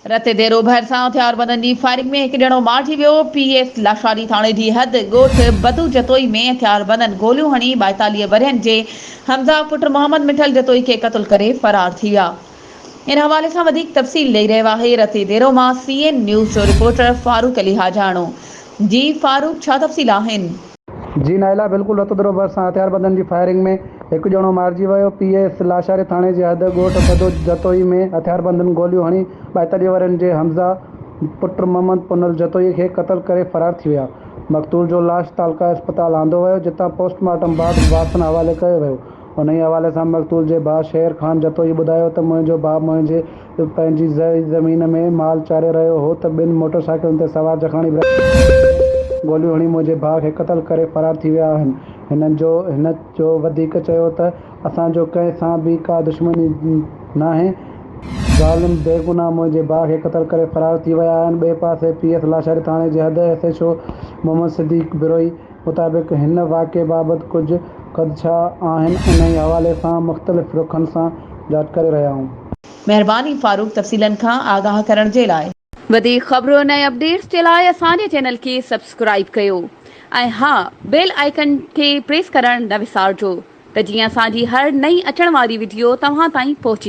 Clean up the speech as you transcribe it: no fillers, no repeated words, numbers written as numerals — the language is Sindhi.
رتيديرو ڀرسان هٿياربندن جي فائرنگ ۾ هڪ ڄڻو مارجي ويو، پي ايس لاشاري ٿاڻي جي حد ڳوٺ بدو جتوئي ۾ هٿياربندن گوليون هڻي 42 ورهين جي حمزه پٽ محمد مٺل جتوئي کي قتل ڪري فرار ٿي ويا. ان حوالي سان وڌيڪ تفصيل ڏئي رهيو آهي رتيديرو مان سي اين نيوز جو رپورٽر فاروق علي حاجاڻو. جي فاروق ڇا تفصيل آهن؟ جي نائلا بلڪل رتودرو ڀرسان هٿياربندن جي فائرنگ ۾ هڪ ڄڻو مارجي ويو، پي ايس لاشاري ٿاڻي جي حد ڳوٺ بدو جتوئي ۾ هٿياربندن گوليون هڻي 42 ورهين جي حمزه پٽ محمد پنهل جتوئي کي قتل ڪري فرار ٿي ويا، مقتول جو لاش تعلقه اسپتال آندو ويو جتان پوسٽ مارٽم بعد وارثن حوالي ڪيو ويو. انهيء حوالي سان مقتول جي ڀاء شير خان جتوئي ٻڌايو ته منهنجو ڀاء منهنجي پنهنجي زرعي زمين ۾ مال چاري رهيو هو ته ٻن موٽر سائيڪلن تي سوار جکراڻي برادري گوليون هڻي منهنجي ڀاء کي قتل ڪري فرار ٿي ويا آهن. هنن جو هن جو وڌيڪ چيو ته اسان جو ڪنهن سان به ڪا دشمني ناهي، ظالم بيگناهه منهنجي ڀاء کي قتل ڪري فرار ٿي ويا آهن. ٻئي پاسي پي ايس لاشاري ٿاڻي جي حد S H O Muhammad Siddique Brohi مطابق هن واقعي بابت ڪجهه خدشا آهن انهي حوالي سان مختلف رخن سان جاچ ڪري رهيا آهيون. مهرباني فاروق تفصيلن کان آگاهه ڪرڻ جي لاء. وڌيڪ خبرن ۽ اپڊيٽس جي لاء اسان جي چينل کي سبسڪرائيب ڪيو ۽ ها بيل آئيڪن کي پريس ڪرڻ نه وسارجو ته جيئن اسان جي هر نئين اچڻ واري وڊيو توهان تائين پهچي.